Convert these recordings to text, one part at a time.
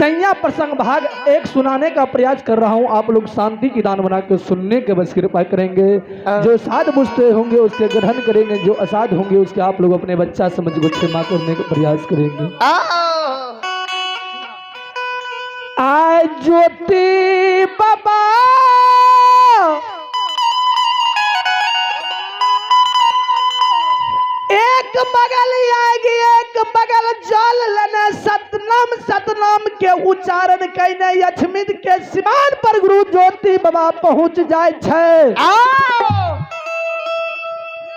चैया प्रसंग भाग 1 सुनाने का प्रयास कर रहा हूं। आप लोग शांति की दान बना के सुनने के बस कृपा करेंगे। जो साध बुझते होंगे उसके ग्रहण करेंगे, जो असाध होंगे उसके आप लोग अपने बच्चा समझ को क्षमा करने का प्रयास करेंगे। आय ज्योति बाबा एक बगल आएगी एक बगल जल लेने सतनाम सतनाम के उच्चारण कैने अछमित के सिमान पर गुरु ज्योति बाबा पहुंच जाए छै।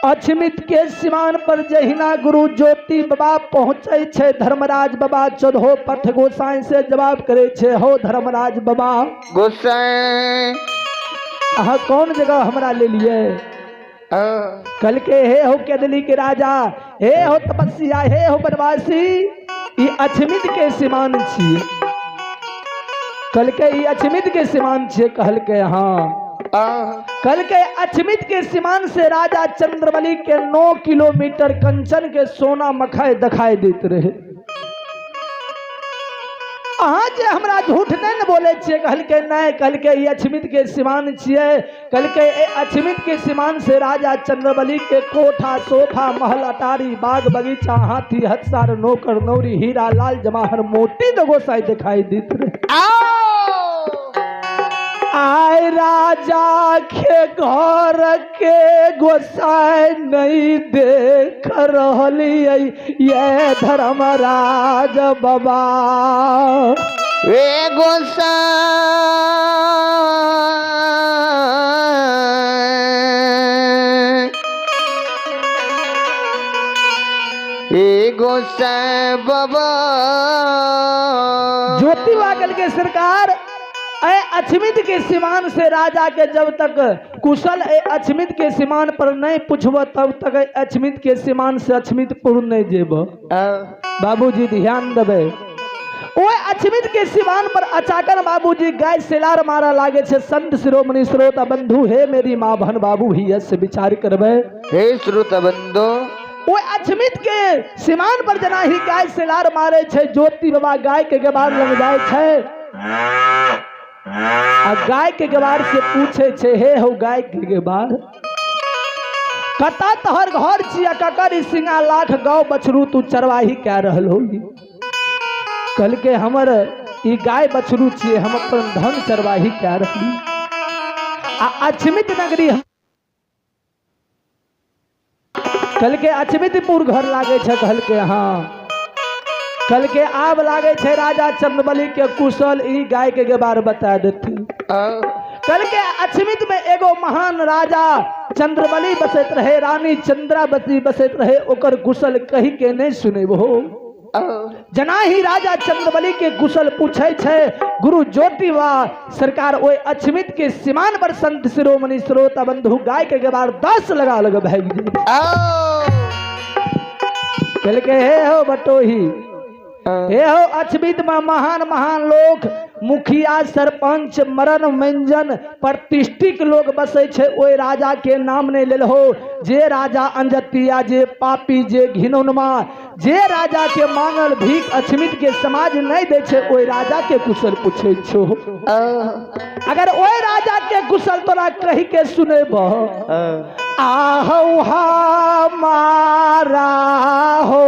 अछमित के सिमान पर जहिना गुरु ज्योति बाबा पहुंचे छै, धर्मराज बाबा चौदहो पथ गोसाई से जवाब करे छै, हो धर्मराज बाबा गोसाई अहाँ कौन जगह हमरा ले लिए? कल के हे हो केदली के राजा, हे हो तपस्या, हे हो बनवासी, ई अछमित के सिमान छिए। कल के ई अछमित के सिमान छिए। कहल के हाँ। कल के अछमित के सिमान से राजा चंद्रबली के 9 किलोमीटर कंचन के सोना मखाए दिखाई देते रहे। अहाँ जे हमरा झूठ नहीं ने बोले छिए? कहल के नहीं। कहल के ई अछमित के सिमान छिए। कहल के ए अछमित के सिमान से राजा चंद्रबली के कोठा सोफा महल अटारी बाग बगीचा हाथी हथसार नौकर नौरी हीरा लाल जवाहर मोती दगोसाई दिखाई देत रहे। आय राजा के घर के गोसाई नहीं देख रहलियै ये धर्मराज बाबा। वे गोसाई ए गोसाई बाबा। ज्योति वाकल के सरकार ए अछमित के सिमान से राजा के जब तक कुशल ए अछमित के सिमान पर नहीं पूछब तब तक ए अछमित के सिमान से अछमितपुर नहीं जेब। बाबूजी ध्यान देबे। ओए अछमित के सिमान पर अचाकर बाबूजी गाय सिलार मारा लागे छे। संत शिरोमणि श्रोता बंधु हे मेरी माँ बहन बाबू भैया से विचार करबे। हे श्रोता बंधु, ओए अछमित के सिमान पर जना ही गाय सिलार मारे छे, ज्योति बाबा गाय के गबार लग जाए छे आ गाय के गबार से पूछे छे, हे हो गाय के गबार, कता तोहर घर छिया ककर सिंगा लाख गाँव बछरू तू चरवाही कै रहल हो? कल के हमर ई गाय बछरू छिए, हम अपन धन चरवाही कै रहली। आ अछमित नगरी कल के अछमितपुर घर लागे छे। कहल के हाँ। कल के आब लागे छे राजा चंद्रबली के कुशल ई गाय के गबार बता देती। कल के अछमित में एगो महान राजा चंद्रबली बसैत रहे, रानी चंद्रावती बसैत रहे, ओकर कुशल कही के नहीं सुनेबो। जना ही राजा चंद्रबली के कुशल पूछे छे गुरु ज्योति वा सरकार ओए अछमित के सिमान पर संत शिरोमणि श्रोता बंधु गाय के गबार 10 लगा लग भाग। कल के हे हो बटोही, हे हो अछमित में महान महान लोग मुखिया सरपंच मरण मंजन प्रतिष्ठित लोग बसै छे, ओए राजा के नाम नहीं लेल हो। जे राजा अंजतिया, जे पापी, जे घिनौनमा, जे राजा के मांगल भीख अछमित के समाज नहीं दे छे, ओए राजा के कुशल पूछे छो। अगर ओए राजा के कुशल तोरा कही के सुनेब, आहु हमारा हो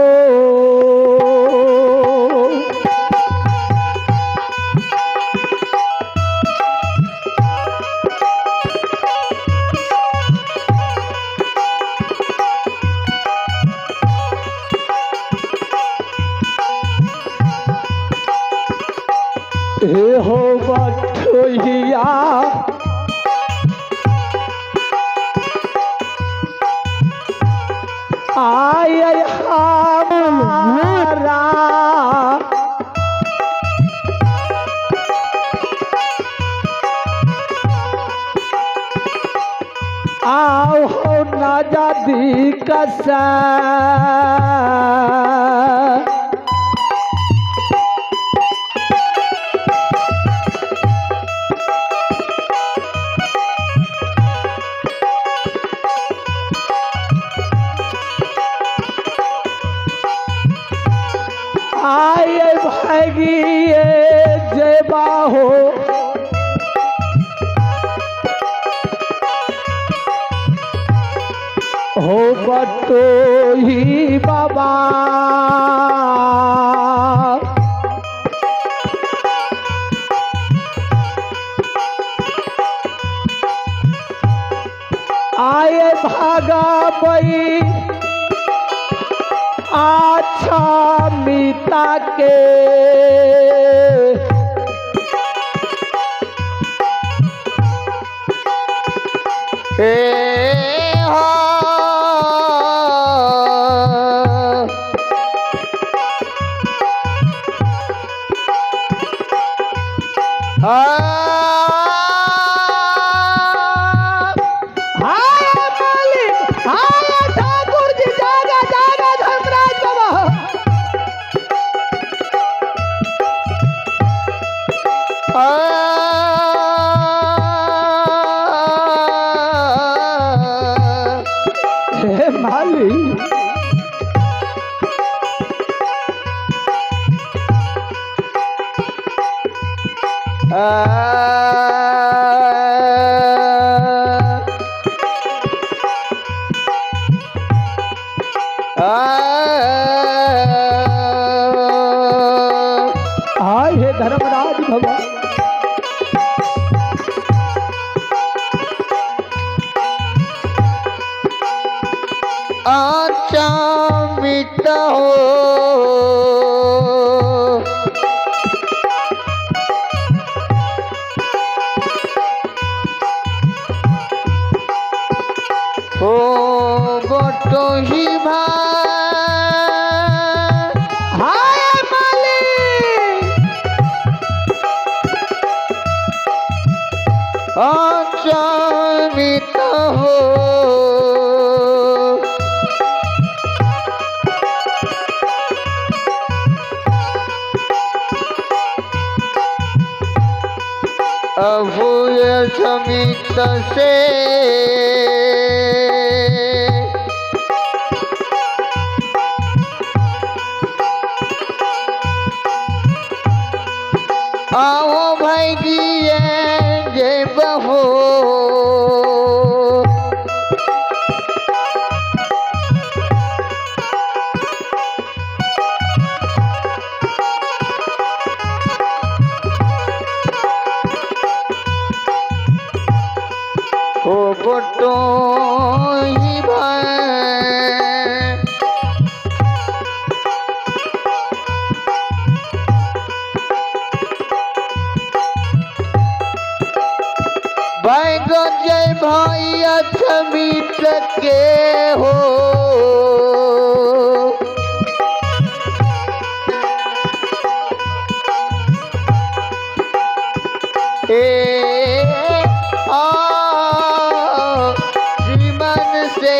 हे हो बठोहिया आय हमारा आओ हो नाजादी कसा आए भागिए बाहो। हो बटोही बाबा आए भागा बई आछा मीता के। ए हो आ हाय मालिक, हाय ठाकुर जी, जागा जागा धर्मराज बाबा। हे मालिक, हाय हे धर्मराज बाबा। आचा मित हो ओ बटोही भाई हाय मालिक, आचा मित हो अभूय समित से आओ भाई जी जय बहो। ओ बटोही भाई भाई गो जय भाई अछमित के हो। ए आ श्रीमन से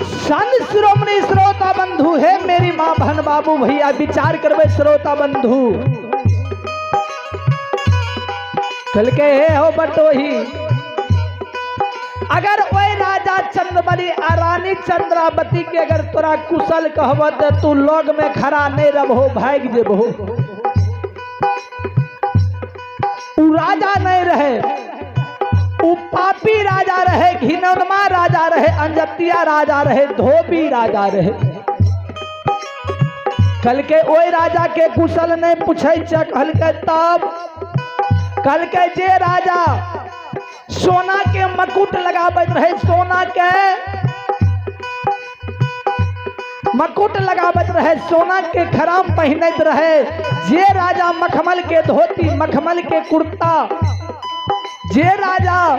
संत शिरोमणि श्रोता बंधु, हे मेरी माँ बहन बाबू भैया, विचार करबे श्रोता बंधु। कल के हे हो बटोही, अगर ओए राजा चंद्रबली आ रानी चंद्रावती के अगर तोरा कुशल कहब त तू लग में खड़ा नहीं रहबहो, भाग जेबहो। उ राजा नहीं रहे, उ पापी राजा रहे, घिनौनमा राजा रहे, अंजतिया राजा रहे, धोबी राजा रहे। कल के ओई राजा के कुशल नहीं पूछे छ, कहल के तब कल के जे राजा सोना के मकुट लगाबैत रहे, सोना के मकुट लगाबैत रहे, सोना के खराम पहिनैत रहे, जे राजा मखमल के धोती, मखमल के कुर्ता, जे राजा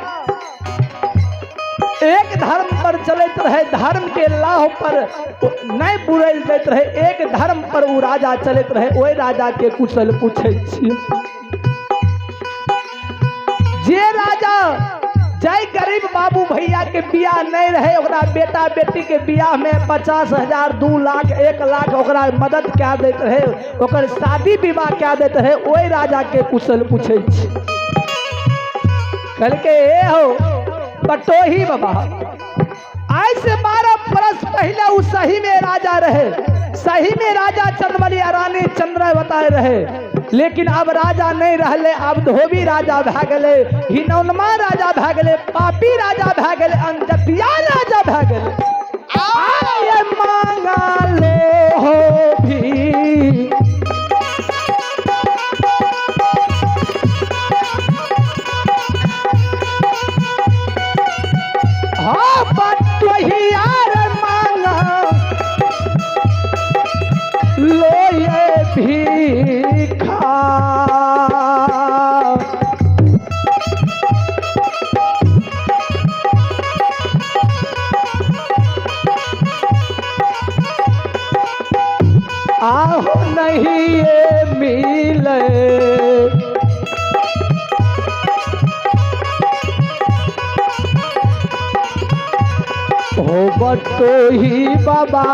एक धर्म पर चलैत रहे, धर्म के लाह पर नहीं बुरैल दैत रहे, एक धर्म पर उ राजा चलैत रहे, ओहि राजा के कुशल पूछै छियै। जे राजा जय गरीब बाबू भैया के बियाह नहीं रहे, ओकरा बेटा बेटी के बियाह में 50,000, 2 लाख, 1 लाख ओकरा मदद कए दैत रहे, ओकर शादी विवाह कए दैत रहे, ओहि राजा के कुशल पूछै छी। कहलकै ए हो बटोही बाबा, आज से 12 बरस पहले उ सही में राजा रहे, सही में राजा चंद्रबली आ रानी चंद्र बताए रहे, लेकिन अब राजा नहीं रहले, अब धोबी राजा भए गेलै, हिनौनमा राजा भए गेलै, पापी राजा भए गेलै, अनजतिया राजा भए गेलै। आय मांगा लो हो भी हाँ बटोहिया रे मांगा लो ये भीखा। आहो नहीं ये मिले हो बटोही बाबा।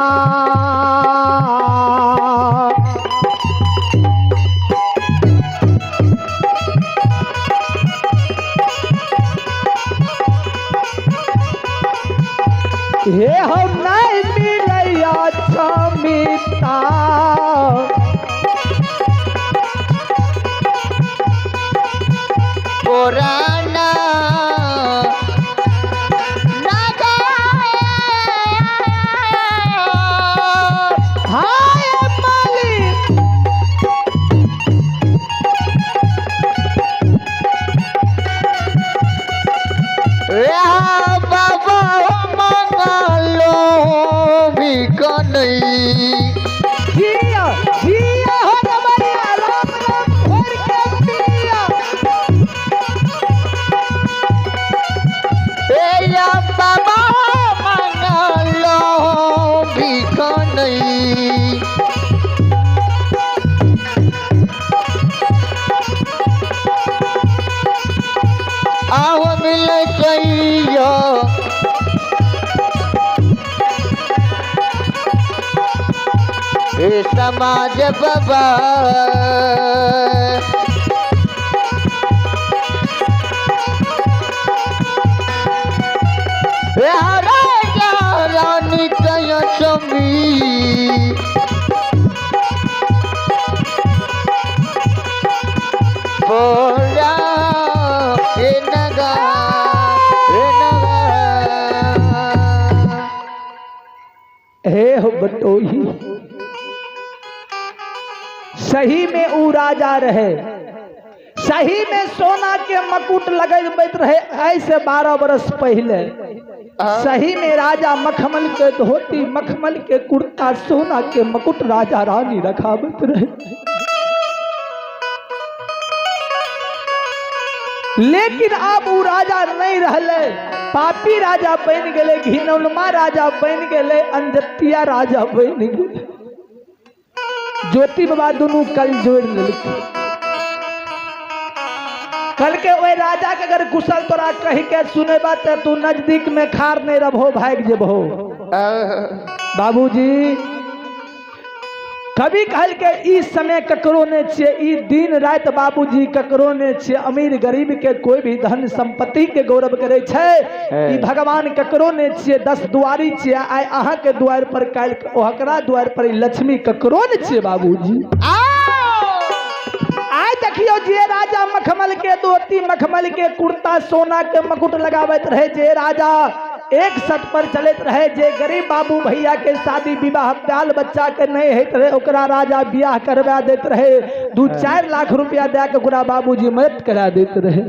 हे हम नहीं मिलैया क्षमिता पुराना हाय मालिक बाबा मंगलो बिकनई जिया जिया हो रमैया राम राम भर के पिया। ए बाबा मंगलो बिकनई आहो मिल सैया हे समाज बाबा हे राजा रानी तय समी बोला हे नगा हे नगा। हे हो बटोही, सही में ऊ राजा रहे, सही में सोना के मकुट लगबैत रहे ऐसे 12 बरस पहले। सही में राजा मखमल के धोती, मखमल के कुर्ता, सोना के मकुट राजा रानी रखाबत रहे। लेकिन अब ऊ राजा नहीं रहले, पापी राजा बन गेले, घिनौनमा राजा बन गेले, अनजतिया राजा बन गेले। ज्योति बाबा दुनू कल जोड़ लेलखिन। कल के ओहि राजा के अगर कुशल तोरा कही के सुनेबा त तू नजदीक में खार नहीं रहबो, भाग जेबहो। बाबूजी कभी कहल के ई समय ककरो ने छियै, ई दिन राति बाबूजी ककरो ने छियै। अमीर गरीब के कोई भी धन संपत्ति के गौरव करे छै, ई भगवान ककरो ने छियै। 10 दुआरी छियै, आइ अहाँ के दुआरि पर, काल्हि ओकरा दुआरि पर, ई लक्ष्मी ककरो ने छियै बाबूजी। आइ देखियौ जे राजा मखमल के धोती, मखमल के कुर्ता, सोना के मकुट लगाबैत रहे, जे राजा एक सट पर चलैत रहे, जे गरीब बाबू भैया के शादी विवाह बाल बच्चा के नहीं होइत रहे ओकरा राजा बियाह करवा दैत रहे, 2-4 लाख रुपया दए के ओकरा बाबूजी मदद करा दैत रहे।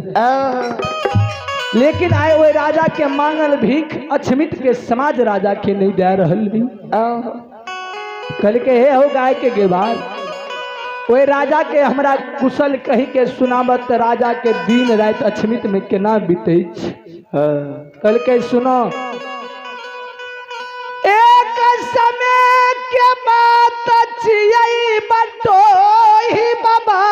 लेकिन आइ ओहि राजा के मांगल भीख अछमित के समाज राजा के नहीं दे रहल। कहलकै हे हो गाय के गेबार, ओहि राजा के हमरा कुशल कही के सुनाबत, राजा के दिन राति अछमित में केना बीतै छै। कहलकै सुनो, एक समय के बात छियै बटोही बाबा,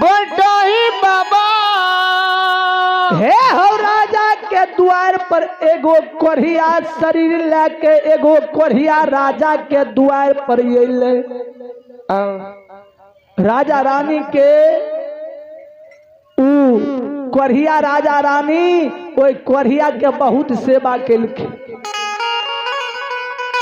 बटोही बाबा। हे हो राजा के द्वार पर एगो कोढ़िया शरीर लेके एगो कोढ़िया राजा के द्वार पर अयलै। राजा रानी के ऊ कोढ़िया राजा रानी ओहि कोढ़िया के बहुत सेवा केलखिन।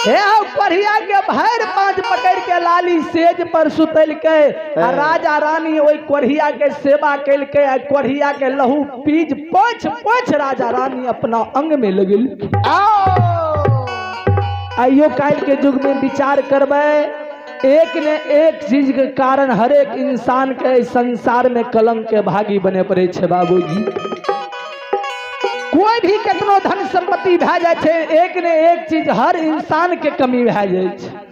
हे हौ कोढ़िया के भरि पाँच पकड़ के लाली सेज पर सुतलकै आ राजा रानी ओहि कोढ़िया के सेवा केलकै आ कोढ़िया के लहू पीज पोछ पोछ राजा रानी अपना अंग में लगेलखिन। आइयो काल्हि के युग में विचार करबै, एक ने एक चीज के कारण हरेक इंसान के एहि संसार में कलंक के भागी बने पड़े छै। बाबूजी, कोई भी केतनो धन संपत्ति भए जाइ छै, एक ने एक चीज हर इंसान के कमी भए जाइ छै।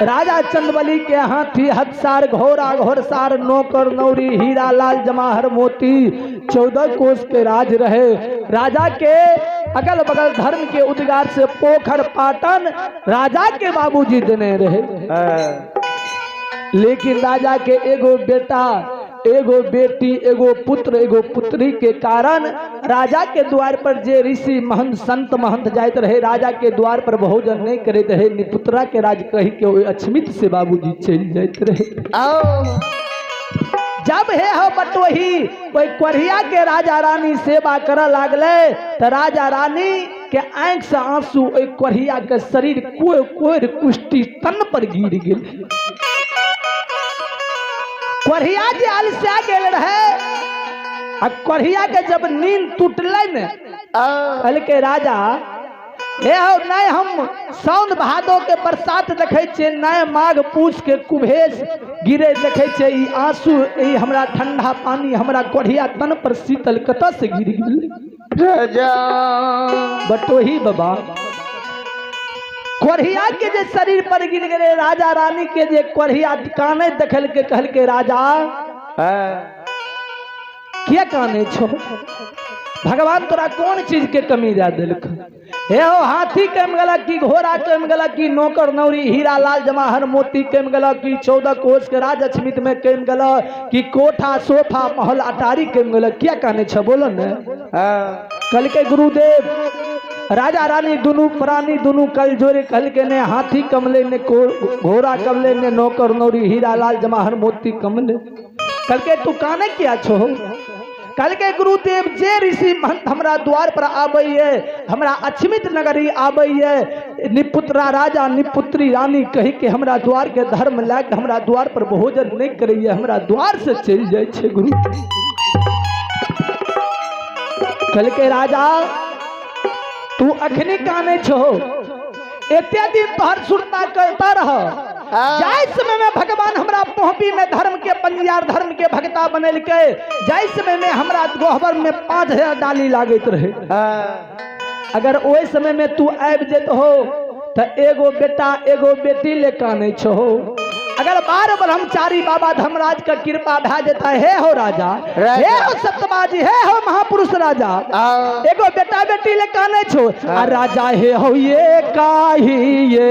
राजा चंदबली के हाथी हथसार घोड़ा घोड़सार नौकर नौरी हीरा लाल जवाहर मोती 14 कोस के राज रहे। राजा के अगल बगल धर्म के उद्गार से पोखर पाटन राजा के बाबूजी देने रहे। लेकिन राजा के एगो बेटा एगो बेटी एगो पुत्र एगो पुत्री के कारण राजा के द्वार पर जे ऋषि महंत संत महंत जाइत रहे, राजा के द्वार पर भोजन नहीं करते रहे। निपुत्रा के राज कही के ओहि अछमित से बाबूजी चल जाइत रहे। जब हे हो बटोही ओहि कोढ़िया के राजा रानी सेवा करऽ लागले तऽ राजा रानी के आँखि से आंसू ओहि कोढ़िया के शरीर कोर कोर कुष्टी तन पर गिर गेल। कोढ़िया जे अलसा गेल रहे आ कोढ़िया के जब नींद टूटलै ने, कहलकै राजा हे हो नहीं हम साउन भादो के बरसात देखै छियै, नहीं माघ पूस के कुभेस गिरे देखै छियै, ई आंसू ई हमरा ठंडा पानी हमरा कोढ़िया तन पर शीतल कतऽ से गिर गेल? राजा बटोही बाबा कोढ़िया के जे शरीर पर गिर गेलै, राजा रानी के जे कोढ़िया काने देखलकै, कहलकै राजा किया काने छो? भगवान तोरा कोन चीज के कमी दे देलक? हे हो हाथी कम गेलक कि घोड़ा कम गेलक कि नौकर नौरी हीरा लाल जवाहर मोती कम गेलक कि 14 कोस के राज अछमित में कम गेलक कि कोठा सोफा महल अटारी कम गेलक? किया काने छो बोलो ने? कहलकै गुरुदेव राजा रानी दुनू प्राणी दुनू कल जोड़े कहलकै ने हाथी कमले ने घोड़ा कमले ने नौकर नौरी हीरा लाल जवाहर मोती कमले। कहलकै तू काने किया छो? कहलकै गुरुदेव जे ऋषि महंत हमरा द्वार पर आबैये, हमरा अछमित नगरी आबैये, निपुत्रा राजा निपुत्री रानी कही के हमरा द्वार के धर्म लए के हमरा द्वार पर भोजन नहीं करैये, हमरा द्वार से चलि जाइ छै गुरु। कहलकै राजा तू अखनी काने छो, एते दिन तोहर सुरता करता रह, जाहि समय में भगवान हमरा पहुँपी में धर्म के पंजियार धर्म के भगता बनेलकै, जाहि समय में हमरा गहबर में 5000 डाली लागैत रहे, अगर ओहि समय में तू आबि जेत हो तऽ एगो बेटा एगो बेटी ले कानै छहो। अगर बार ब्रह्मचारी बाबा धर्मराज के कृपा भए जेता, हे हो राजा, हे हो सत्यबाजी, हे हो महापुरुष राजा, एगो बेटा बेटी ले कानै छो आ राजा हे हो ये काही ये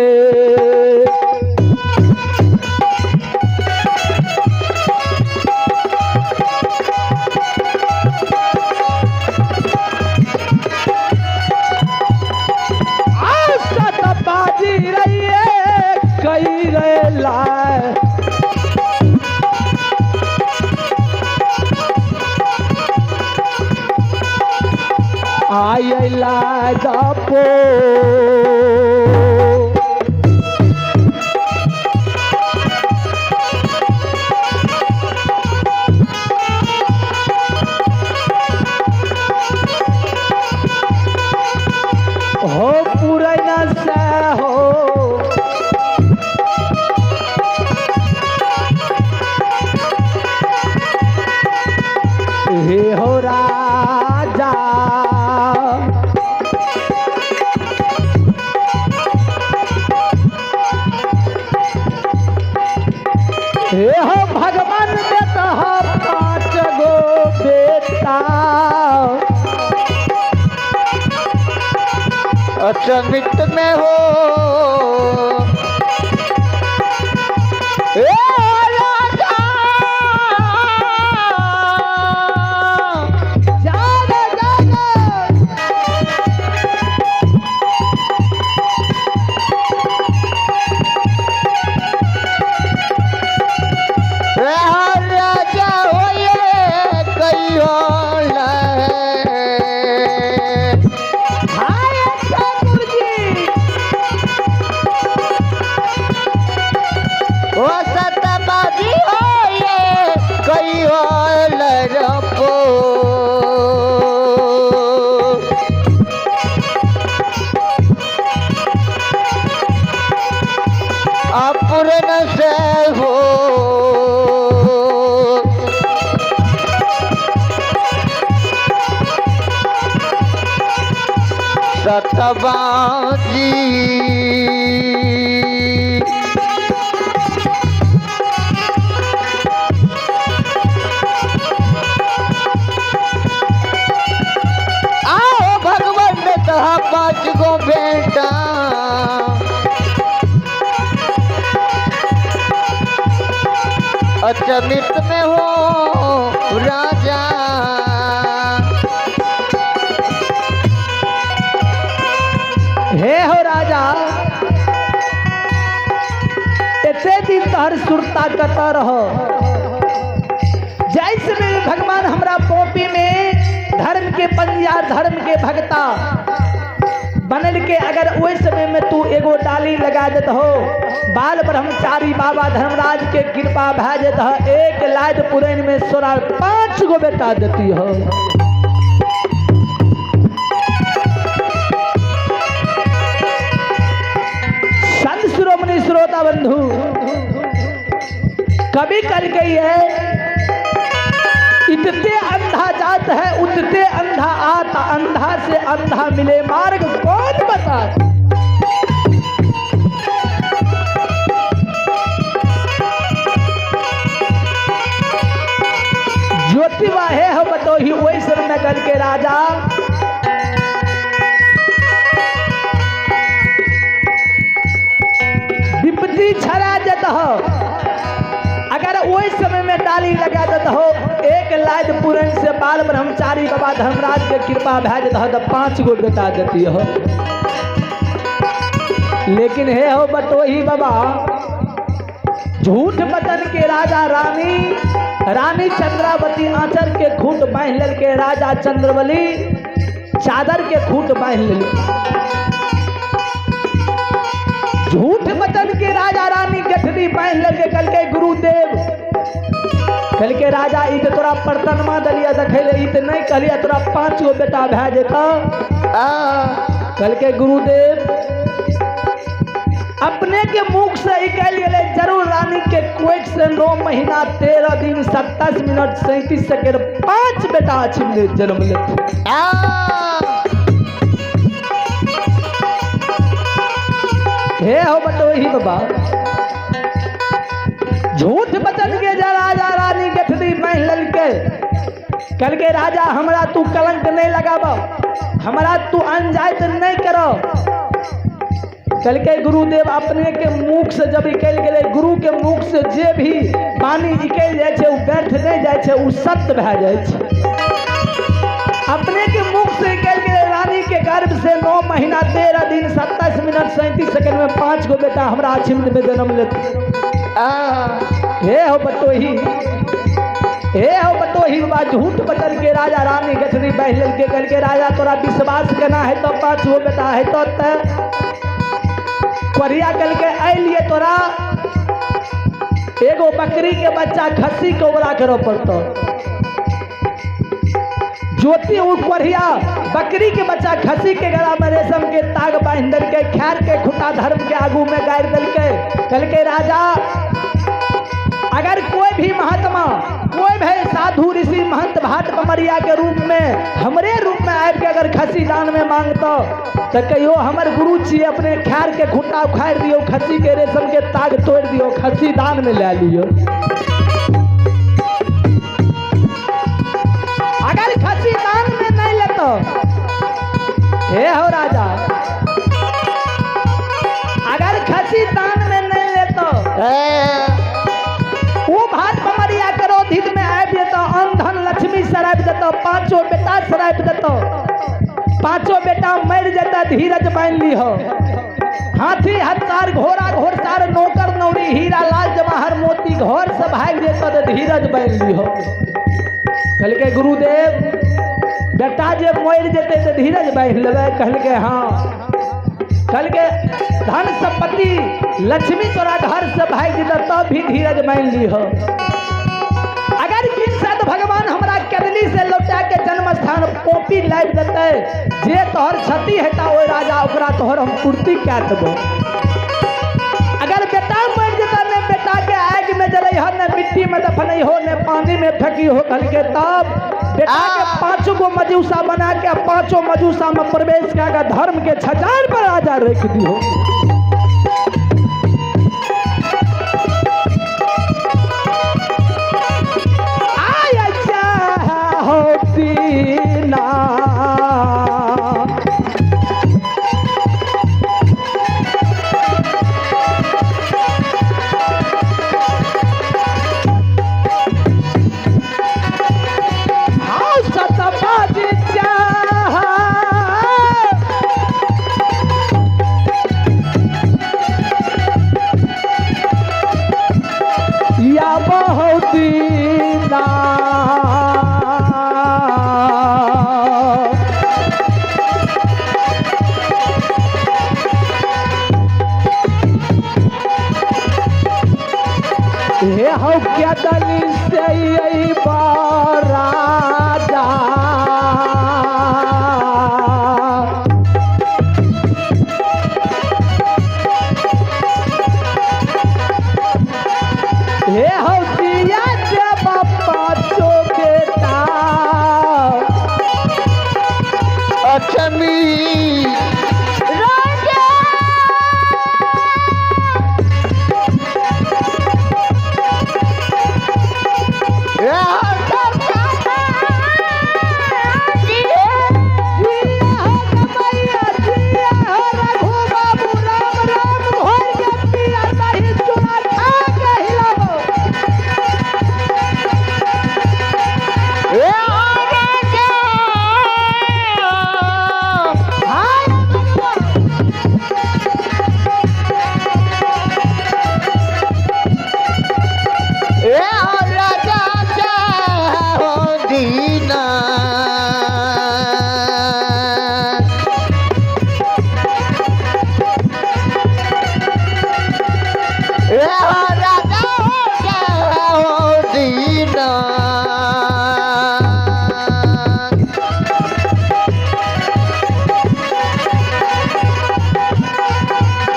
बाजी रहिए कई रे लाए आय ला दपो हो पुरना से हो हे हो राजा हे हो भगवान देता 5 गो बेटा अचमित में हो ए राजा जागे जागे राजा होए कई सतबाजी। आओ भगवान ने कहा 5 गो बेटा, अचमित में हो राजा। हे हो राजा, एते दिन तोहर सुरता कत रहो। जैसे में भगवान हमरा पोपी में धर्म के पंजिया धर्म के भगता बनल के अगर ओहि समय में तू एगो डाली लगा देत हो, बाल ब्रह्मचारी बाबा धर्मराज के कृपा भए जेत हो, एक लाद पुरैन में सोरा 5 गो बेटा देती हो। संत शिरोमणि श्रोता बंधु, कभी कल गई है इतने अंधा जात है उतने अंधा आता, अंधा से अंधा मिले मार्ग कौन बता। ज्योतिबा हे हो बतोही वही सब नगर के राजा विपत्ति छड़ा जत हो। अगर वही समय में डाली लगा देत हो, एक लाद पुरन से बाल ब्रह्मचारी बाबा धर्मराज के कृपा भए जेत हो तो 5 गो बेटा देती हो। लेकिन हे हो बतोही बाबा, झूठ बचन के राजा रानी, रानी चंद्रावती आंचर के खूंट बांध लेल के, राजा चंद्रबली चादर के खूंट बांध लेल। झूठ बचन के राजा रानी गठरी बांध लेल के, कल के गुरुदेव कल के राजा ई तो तोरा परतनमा दलिया देखै ले, ई तो नहीं कहलिया तोरा 5 गो बेटा भए जेता। कल के गुरुदेव अपने के मुख से निकल गेलै जरूर रानी के कोख से 9 महीना 13 दिन 27 मिनट 37 सेकेंड 5 बेटा अछि जन्म लेते। हे हो बतोही बाबा, झूठ बचन के जे राजा रानी गठरी बान्हि लेलकै, कल के राजा हमरा तू कलंक नहीं लगाब, हमरा तू अनजाइत नहीं करो। कल के गुरुदेव अपने के मुख से जब निकल गेलै, गुरु के मुख से जे भी वाणी निकल जाइ छै उ व्यर्थ नहीं जाइ छै, उ सत्य भए जाइ छै। अपने के मुख से निकल गेलै रानी के गर्भ से 9 महीना 13 दिन 27 मिनट 37 सेकेंड में 5 गो बेटा हमरा अछिम में जन्म लेते। हे हो बतोही, हे हो बतोही बाबा, झूठ बचन के राजा रानी गठरी बान्हि लेलकै, कल के राजा तोरा विश्वास केना है तो 5 गो बेटा है तो कोरिया कल के अलिए तोरा एगो बकरी के बच्चा खस्सी के ओकरा करऽ पड़तो। ज्योति उ कोरिया बकरी के बच्चा खस्सी के गला में रेशम के ताग बांधि देलकै, खैर के खुटा धर्म के आगू में गाड़ि देलकै। कहलकै राजा अगर कोई भी महात्मा, कोई भी साधु ऋषि महंत भाट बमरिया के रूप में हमरे रूप में आबि के अगर खस्सी दान में मांगतो तो कहियो हमर गुरु छी, अपने खैर के खुटा उखाड़ि दियो, खस्सी के रेशम के ताग तोड़ि दियो, खस्सी दान में ले लियो। अगर खस्सी दान में नहीं लेतो, हे हो राजा, अगर खस्सी दान में नहीं लेतो वो भात बमरिया करो धीत में आबि जेतो, अन धन लक्ष्मी सरापि देतो, 5 बेटा सरापि देतो, 5 बेटा मरि जेता, धीरज बान्हि लिहो। हाथी हथसार घोड़ा घोड़सार नौकर नौरी हीरा लाल जवाहर मोती घर से भागि जेतो तो धीरज बान्हि लिहो। कहलकै गुरुदेव बेटा जे मरि जेतै तो धीरज बान्हि लेबै? कहलकै हाँ। कहलकै धन संपत्ति लक्ष्मी तोरा घर से भागि जेतौ तब भी धीरज बान्हि लिहो। अगर किनसत भगवान हमरा केदली से लौटा के जन्म स्थान पोपी लाबि देतै, जे तोहर क्षति हेता ओहि राजा ओकरा तोहर हम पूर्ति कए देबौ। अगर बेटा मरि जेतै, ने बेटा के आगि में जलै हो, ने मिट्टी में दफनै हो, ने पानी में फेंकी हो, कहलकै तब बेटा के पांचों गो मजूसा बना के पांचों मजूसा में प्रवेश कऽ के धर्म के छजार पर राजा रख दियो। आय अच्छा होती ना। हाँ सतबाजी चाह। या बहुत दीना। हे हौ क्या दली से यही राजा। हे हौ दिया जब पाँचों बेटा। अष्टमी राजा। जिया हो कमैया, जिया हो रघु बाबू, राम राम घोर के पिया दही चूड़ा खा के हिलाबो। हाय राजा दीना। राजा दीना।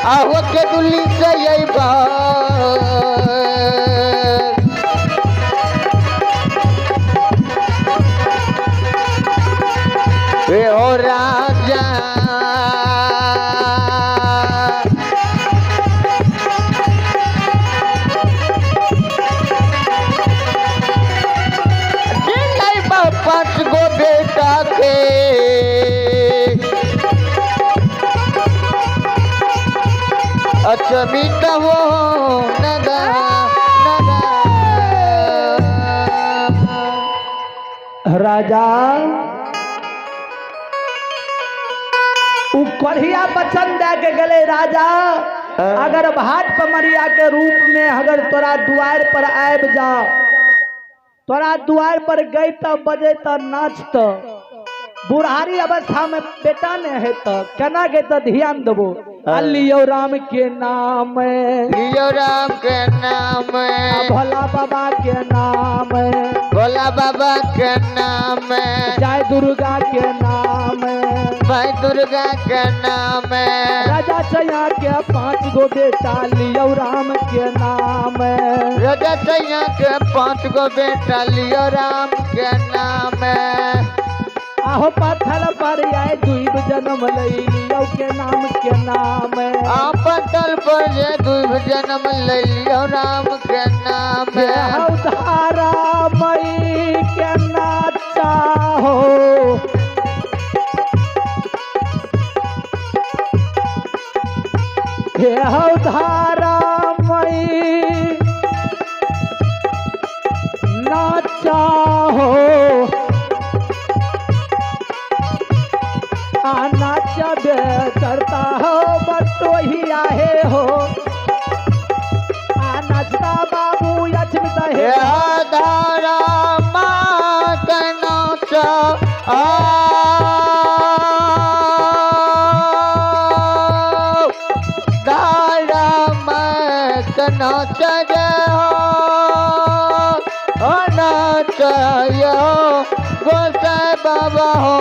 आहो के दुल्ली से अइबा। हे हो राजा। पाँच गो बेटा के अष्टमी हो नगा नगा। राजा उ कढ़िया बचन दे के गेले राजा, अगर भाट पमरिया के रूप में अगर तोरा दुआर पर आबि जा, तोरा दुआर पर गई त बजे त नाच त बुढ़ारी अवस्था में बेटा ने है त केना के त ध्यान देबो। आ लियो राम के नाम, लियो राम के नाम, आ भोला बाबा के नाम, भोला बाबा के नाम, जय दुर्गा के नाम, भाई दुर्गा के नाम। राजा चैया के 5 गो बेटा लियो राम के नाम। राजा चैया के 5 गो बेटा लियो राम के नाम। आहो पत्थर पर आए दुइब जन्म ले लियो के नाम के नाम। आ पत्थर पर जे दुइब जन्म ले लियो राम के नाम। हे हौ धारा मई के नाचा हो, हे हौ धारा मई नाचा हो, आ नाचबे करता हो बटोही आहे हो, आ नाचता बाबू लक्ष्मी हे हे। धारा माँ के नाचा आ धारा माँ के नाचा रे हो, ओ नाचा यो गोसाई बाबा हो,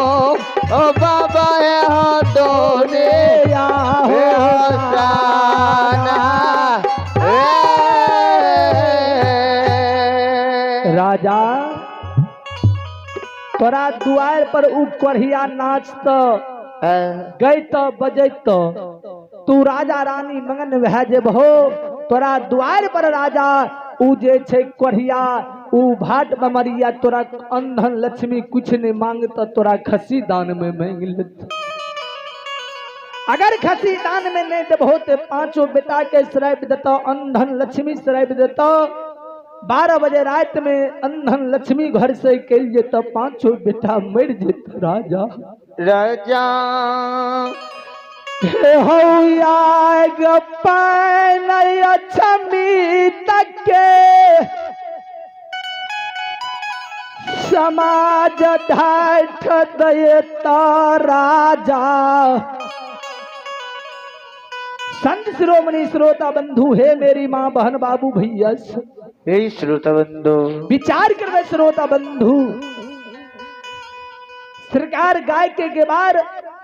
ओ बाबा हे हो दोने या हे हो होसाना हे। राजा तोरा दुआर पर उ कोढ़िया नाचत गैत बजैत तू राजा रानी मगन भए जेबहो। तोरा दुआर पर राजा उ जे छै कोढ़िया उ भाट बमरिया तोरा अंधन लक्ष्मी कुछ नहीं मांगत, तोरा खसी दान में मांग लेत। अगर खसी दान में नहीं देबहो तो पांचों बेटा के श्राप देता, अंधन लक्ष्मी श्राप देता। 12 बजे रात में अंधन लक्ष्मी घर से कल जेता, पांचों बेटा मर जेता। राजा राजा हे हौया गपन लक्ष्मी तक के समाज ढाठ देता राजा। संत शिरोमणि श्रोता बंधु, हे मेरी माँ बहन बाबू भैया, हे श्रोता बंधु, विचार कर श्रोता बंधु, सरकार गाय के गेबार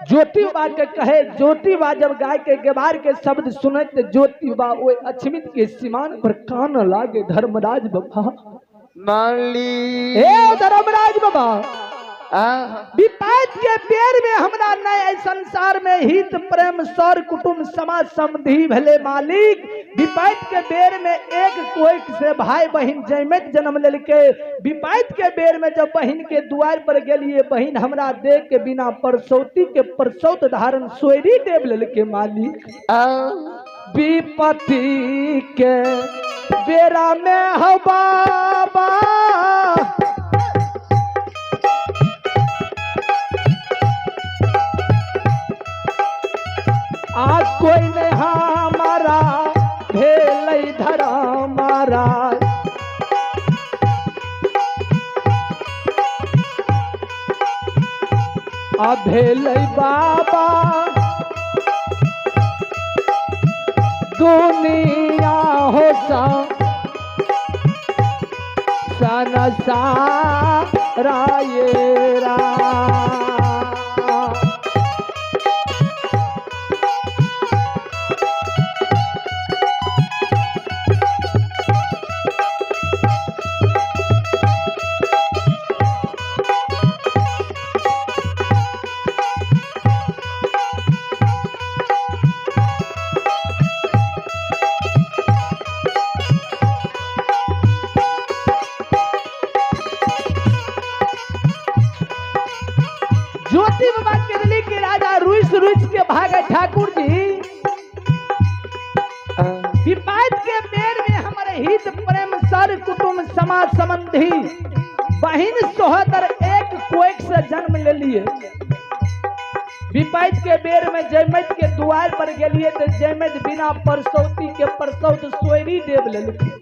ज्योतिबा के कहे, ज्योतिबा जब गाय के गेबार के शब्द सुने तो ज्योतिबा ओए अछमित के सीमान पर कान लागे। धर्मराज बाबा माली, हे धर्मराज बाबा, विपद के बेर में हमरा नए संसार में हित प्रेम सर कुटुंब समाज समधि भले मालिक। विपद के बेर में एक कोई से भाई बहन जैमत जन्म लेलके। विपद के बेर में जब बहन के द्वार पर गेलिए, बहन हमरा देख के बिना परसौती के परसौत धारण सोयरी देव लेलके मालिक। विपत्ति के बेरा में हो बाबा, आ कोई नहीं हमारा भेलै धरा मारा। आ भेलै बाबा दुनिया हो सा सनसारा ये रा। ज्योति बाबा केरली के राजा रुस रुस के भागे ठाकुर जी। विपद के बेर में हमारे हित प्रेम सर कुटुंब समाज संबंधी बहन सोहदर एक कोख से जन्म ले लिए। विपद के बेर में जयमत के द्वार पर गेलिए तो जयमत बिना परसौती के परसौत सोयरी देव लेलखिन।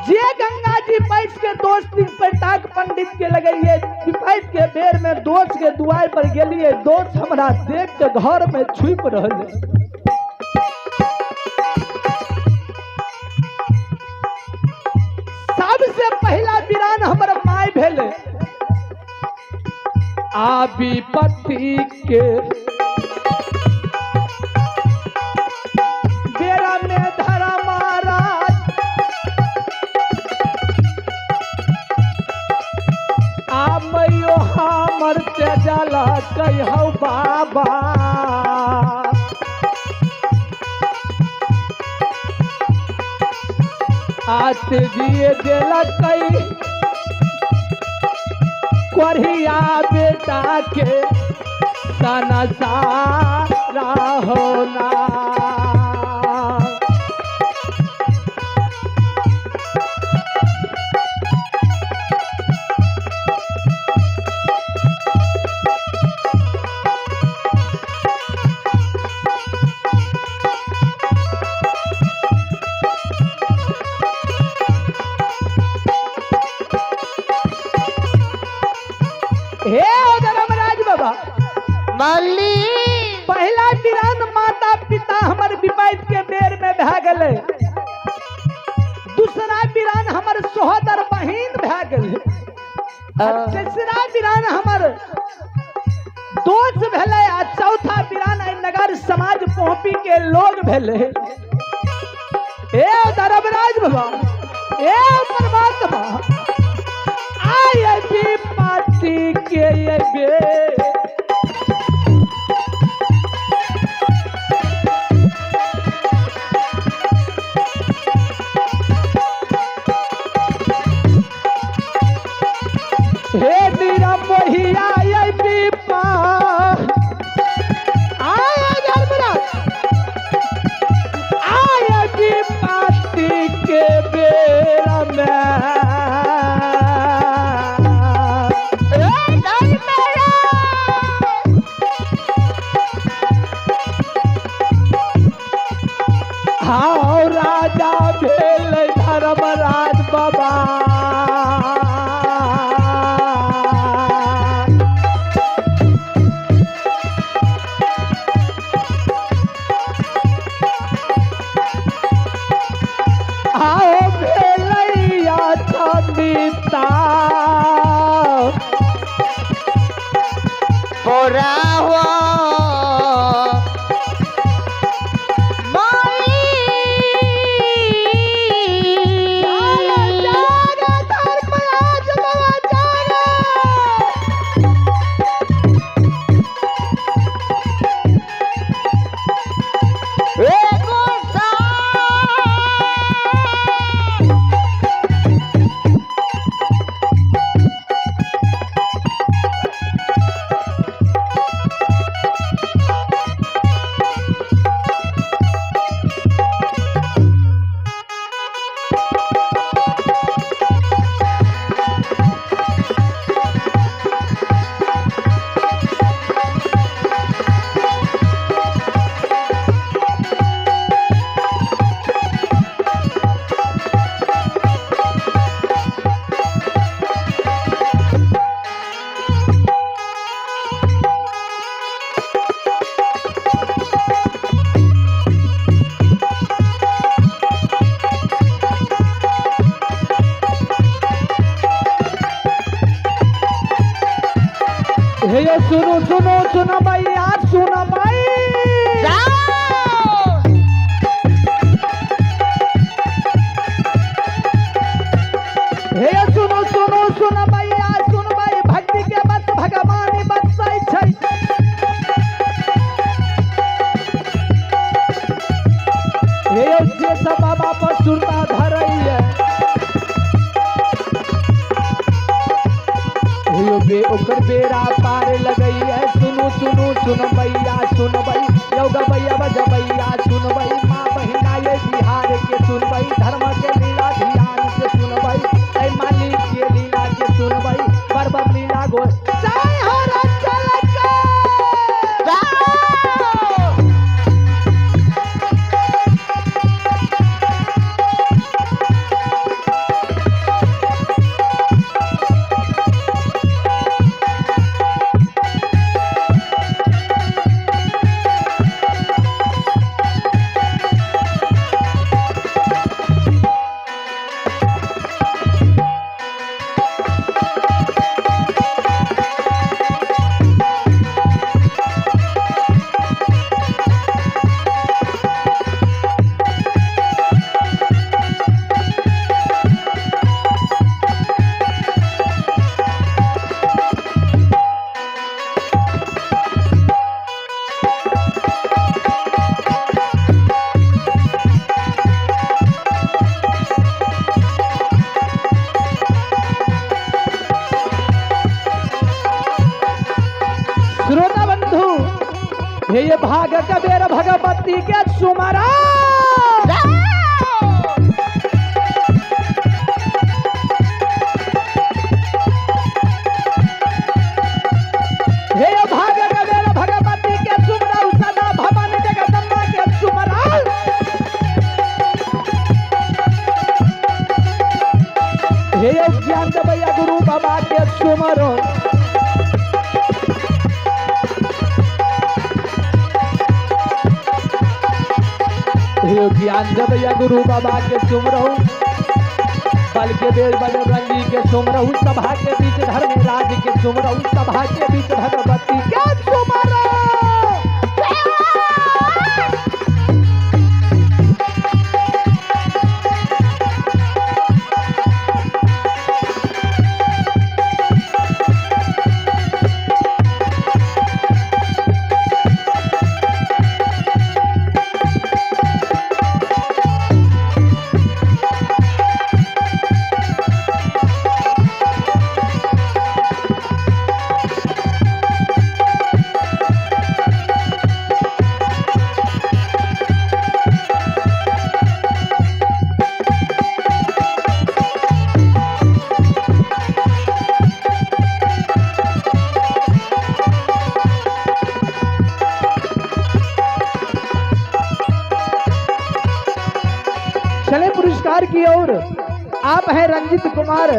जे गंगा जी पैस के दोस्त प्रताप पंडित के लगलिए, विपद के बेर में दोस्त के द्वार पर गेलिए, दोस्त हमरा देख के घर में छुप रहल। सबसे पहला वीरान हमर माय भेले। आ विपत्ति के बेरा में धरा महाराज, आ मैयो हमर तेजला कहौ बाबा। आते दिए देला कई कोढ़िया बेटा के सनसारा होना। हे धर्मराज बाबा माली, पहला वीरान माता पिता हमर विपद के बेर में भए गेलै। दूसरा वीरान हमर सोहदर बहिन भए गेलै। तीसरा वीरान हमर दोस्त भेलै। आ चौथा वीरान एहि नगर समाज पहुँची के लोग भेलै। हे धर्मराज बाबा, हे परमात्मा, आय विपत्ति के बे हे नीरा मोहिया ये विपा आय धर्मराज आय विपत्ति के बेरा में हाँ राजा भेल धर्मराज बाबा आओ भेलैया छबिता पोरा हो धर्मराज बाबा जागे। ए गोसाई। हे यो सुनो सुनो सुनो भैया सुनो भाई जाओ। हे यो सुनो सुनो सुनो भैया सुन भाई भक्ति के बस भगवान बसै छै। हे यो जे सब बाबा पर सुरता धरैया हे यो बे ओकर बेड़ा पार लगैया। सुनो सुनो सुनो भैया सुनबै यौ गबैया बजबैया सुनबै माँ बहिना ये बिहार के सुनबै धर्म के लीला ध्यान से सुनबै ऐ मालिक के लीला के सुनबै बरबर लीला गो जय हो रचल के। जाओ। श्रोता बंधु हे ये भाग कबीर भगवती के सुमरा हे ये भाग कबीर भगवती के सुमरा सदा भवन जगदम्बा के सुमरा। हे ये ज्ञान देवैया गुरु बाबा के सुमरो। हे ज्ञान देवैया गुरु बाबा के सुमरहु बल के बेर बजरंगी के सुमरहु सभा के बीच धर्मराज के सुमरहु सभा के बीच भगवती के सुमरहु। पुरस्कार की ओर। आप हैं रंजित कुमार